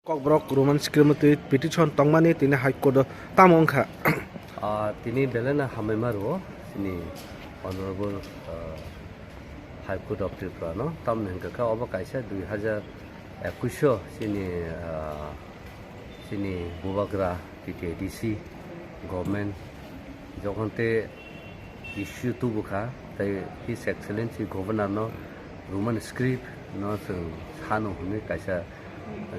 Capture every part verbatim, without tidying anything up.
Kokborok Roman script motwi petition tongmani tini High Court o tamo wngkha? Ah, tini belai no hambai ma rwo chini Honorable, ah, High Court of Tripura no, tamni hwnkha khe obo kaisa dui hazar ekush o chini, ah, chini bubagra T T A D C government jokhon te issue tubu kha, tei His Excellency Governor no Roman script no chwng sano hwnwi kaisa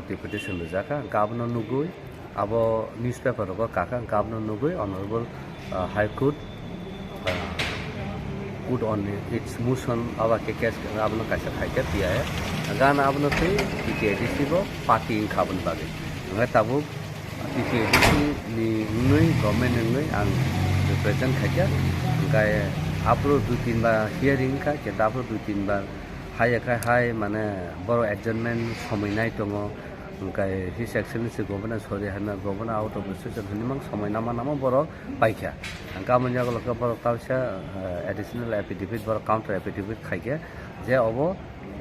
deputation rijak kha. Hwnkhe abono nugwi, abo newspaper rogo kakha, hwnkhe abono nugwi Honorable, ah, High Court, ah, put on its motion, abo khe case abono kaisa khai khe P I A. Hwnkhe ano abono twi T T A D C bo party wngkha aboni bagwi. Hwnkhe tabuk T T A D C ni wngwi, government ni wngwi ang represent khaikha. Hwnkhe aphuru dui tin bar hearing wngkha, khe aphuru dui tin bar hai ya khai hai, mane, borok adjournment somoi nai tongo. Hwnkhe His Excellency Governor sorry hwnma, Governor out of the session hwnwi mang somoi nama nama borok paikha. Hwnkhe amoni yagulo khe borok tawisa, eh, additional affidavit, borok counter affidavit khaikha je obo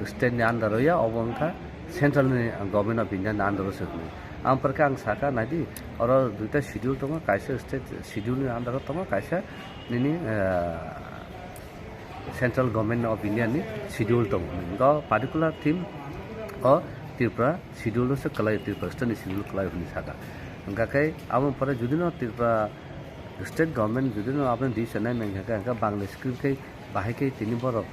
state ni under o ya, obo wngkha central ni government of India ni under o se hwnwi. Ang porkhe ang sakha, naidi, oro duita schedule tongo, kaisa state schedule ni under o tongo, kaisa nini, eh, central government of India ni schedule tongo. Hwnkhe particular theme o Tripura schedule o se kwlai, Tripura state ni schedule kwlai hwnwi sakha. Hwnkhe khe abo pore judino Tripura state government judino aboni decision nai nangkha khe, hwnkhe Bangla script khe bahai khe tini borok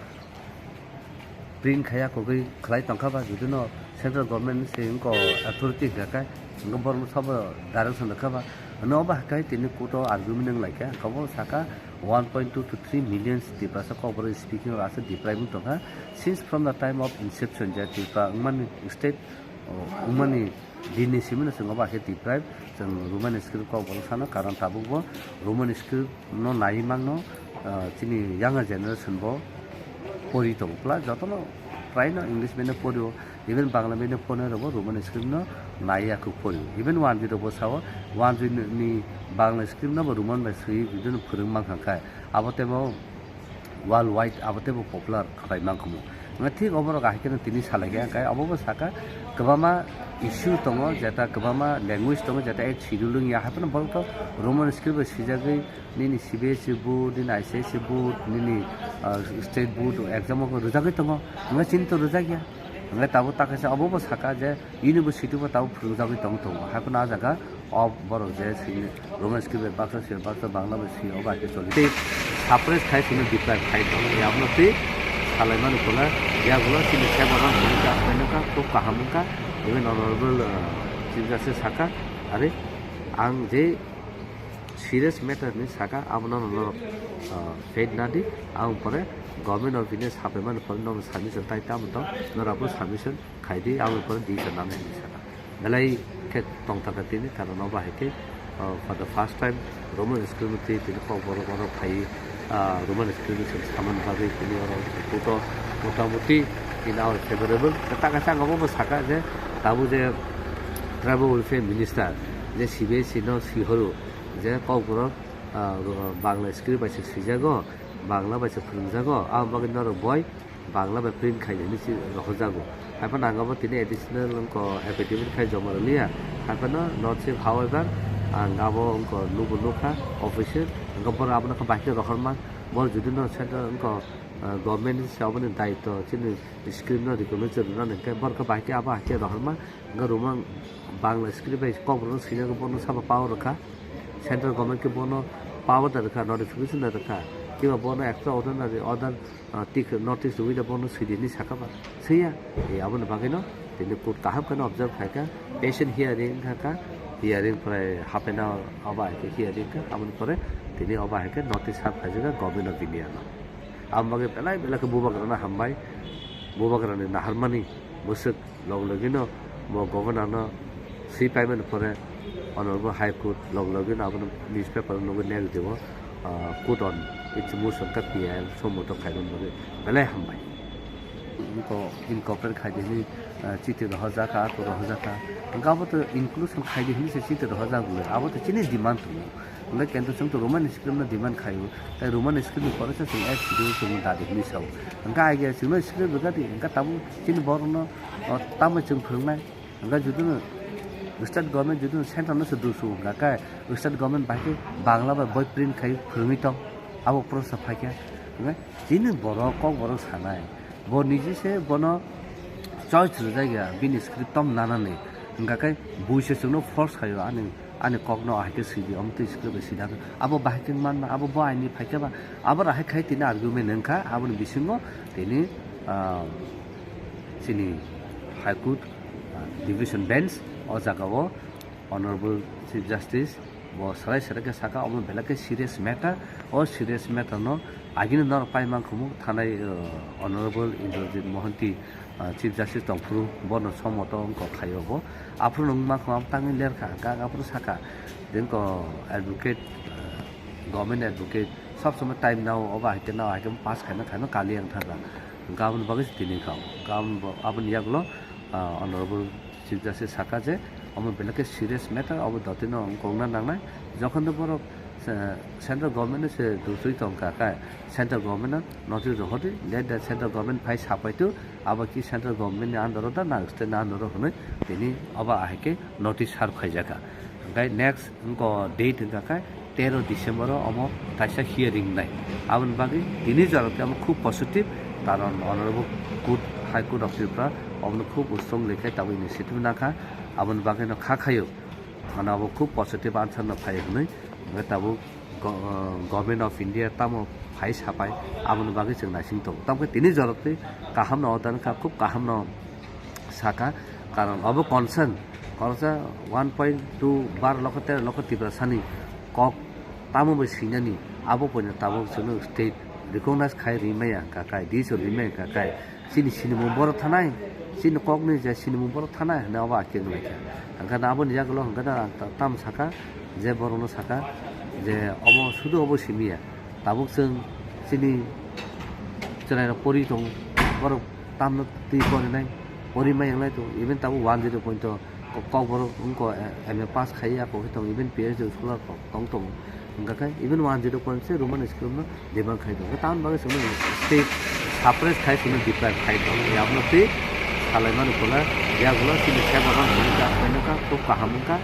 print khaiya kogwi khlai tongkha ba, judino central government se wngkha authority hwnkha khe, wngkha borokno sabo direction rwkha ba, hwnwi obo hai khe tini court o argument wng lai kha, hwnkhe bo sakha one point two to three million Tiprasa Kokborok speaking o aswk deprive wng tongkha since from the time of inception je Tripura wngmani state, o, wngmani Din ni simi no chwng obo hai khe deprive, chwng Roman script kok borok sano, karon tabuk bo Roman script no naiwi mangno, ah, chini younger generation bo pori tongo. Plus jotono prai no English medium porio, even Bangla medium pornai rok bo Roman script no naiya khe porio. Even Wanjwi rok bo sao, Wanjwi ni Bangla script no bo Roman bai swi bidino phwrwng mankha khai. Abo tebo world wide abo teibo popular khlai mankhumu. Hwnba thik oborok ahai kheno tini salai khe, hwnkhai obo bo sakha kwbangma issue tongo, jeta kwbangma language tongo, jeta eight schedule wngya, haphano borok to Roman script bai swijagwi nini C B S E board, nini I C S E board, nini, ah, state board exam o rwjagwi tongo, hwnba chini to rwjakya. Hwnkhai tabuk ta kaisa obo bo sakha je university bo tabuk phwrwngjagwi tong tongo. Haikhe no ah jaga o borok je sini Roman script bai baksa, sini baksa, Bangla bai sini, obo hai khe choli. Tei suppress khai sini deprive khai tongo. Abono tei salaimani pula yagulo sini seba rang sini kha, khaino kha, khub kaham wngkha. Even honorable, uh, chief justice sakha, are ang je serious matter ni saka, abono norok, ah, faith nadi, ang pore Government of India sapai mani pore norok submission tai tamo tong, norok abo submission khai di, ang pore di sa nang di saka. Belai khe tong taka tini, karon obo hai khe, ah, for the first time Roman script twi tini kok borok borok phai, ah, Roman script ni saman bagwi tini oro kuto motamuti in our favorable. Ta kaisa ang obo saka je tabuk je Tribal Welfare Minister je C B S E no sihoro, je Kokborok, ah, ro-, Bangla script bai se swijago, Bangla bai se phwrwngjago, aboni bagwi norok boi Bangla bai print khai hinwi se rohorjago. Haiphano ang abo tini additional wngkha affidavit khai joma rwliya. Haiphano not safe, however, ang abo wngkha nubo nukha official, wngkha borok abono khe bahai khe rohorma, borok judino central wngkha, ah, government ni se aboni daityo chini script no recognize rwna hwnkhe borok khe bahai khe abo hai khe rohorma. Hwnkhe Roman Bangla script bai Kokborok no swinai khe bono sabo power rwkha. Central government khe bono power da rwkha, notification da rwkha. Kiba bono extra ordinary order, ah, tik notice rwui da bono swidi hinwi sakha ba? Swiya. E, aboni bagwino tini court kaham kheno observe khaikha. Patient hearing wngkha kha. Hearing pore half an hour obo hai khe hearing kha. Aboni pore tini obo hai khe notice serve khaijak kha Government of India no. Aboni bagwi belai belai khe bubagrano hambai. Bubagrani naharmani bwswk log logino bo governor no swi paimani pore honorable High Court log logino abono newspaper o nugwi nek dibo, ah, court on its motion kha P I L sommoto khaimani bagwi belai hambai. Inco-, incorporate khaidi hinwi, ah, chiti rohorjak kha, aku rohorjak kha. Hwnkhe abo to inclusion khaidi hinwi se chiti rohorjak wngwi. Abo to chini demand tongo. Hwnkhe kintu chwng to Roman script no demand khaio, tei Roman script ni pore se chwng eighth schedule chwng dadi hinwi sao. Hwnkhe aige chwngno script rwgadi, hwnkhe tabuk chini borokno, o, tamo chwng phwrwngnai? Hwnkhe judino State government jodi central no se dusu wngkha khe, state government bai khe Bangla bai boi print khai phwrwngwi tong, abo prosa phaikha. Hwnwi chini borok kok borok sanai, bo niji se bono choice rwjak ya, bini script tom nanani, hwnka khe bui se chwngno force khaio ani, ani kokno ahai khe sidi, omo twi script bai sida. Abo bahai khe manma, abo bo aini phaikha ba, abo ahai khai tini argument wngkha, aboni bisingo tini, ah, chini High Court, ah, Division Bench o jagao Honorable Chief Justice bo salai salai khe saka, omo belai khe serious matter, o serious matter no agini norok pai mankhumu thanai, uh, Honorable Indrajit Mohanty, uh, Chief Justice tongphuru bono somoto wngkha khaio bo, aphuru wng mankhumu abo tangwi lerkha, hwnkha aphuru saka, jengko advocate, uh, government advocate sob somoi time nao, obo hai khe nao, hai khe pass khaina khaina kali ang thangkha, hwnkha aboni bagwi se tini kha, hwnkha aboni bo-, aboni yagulo, ah, Honorable Chief Justice saka je, omo belai khe serious matter, obo dotino wngkokna nangnai. Jokhon de borok, eh, central government se dusui tongkha khe, central government no notice rohordi, let the central government phai sapaitu, abo ki central government ni under o da na state ni under o hwnwi tini obo ahai khe notice serve khaijakha. Hwnkhe next wngkha date hwnkha khe tero December o omo kaisa hearing nai. Aboni bagwi tini jora khe omo khub positive, karon Honorable Court, High Court of Tripura omono khub strong lekhe tabuk initiative nakha. Aboni bagwi no kha khayo, mane abo khub positive answer no phai hwnwi. Hwnkhe tabuk go-, Government of India tamo phai sapai, aboni bagwi chwng naising tongo. Tamkhe tini jora twi kaham no order wngkha, khub kaham no saka, karon obo concern, khoroksa one point two bar lokho tero lokho Tiprasani kok tamo bai swinani, abo poino tabuk chwngno state recognize khai rimaya hwnkha kai, D S O rimaya hwnkha kai, chini sinimung borok thanai, chini kokni je sinimung borok thanai hwnwi obo akhir wnglaikha. Hwnkhe aboni yagulo hwnkhe ta-, tamo saka je borokno saka je obo sudu obo simiya, tabuk chwng chini chwrairok pori tongo, borok tamno twi porinai, pori mai wnglai tongo, even tabuk one zero point o Ko-, kokborok wngkha, eh, M A pass khai ya, kokhe tongo, even P H D scholar kok tong tongo. Hwnkha khe even one zero point se Roman script no demand khai tongo. Tamoni bagwi chwngno state suppress khai chwngno deprive khai tongo. Yabno twi salaimani pula yagulo chini seba rok chini jak paino kha, khub kaham wngkha.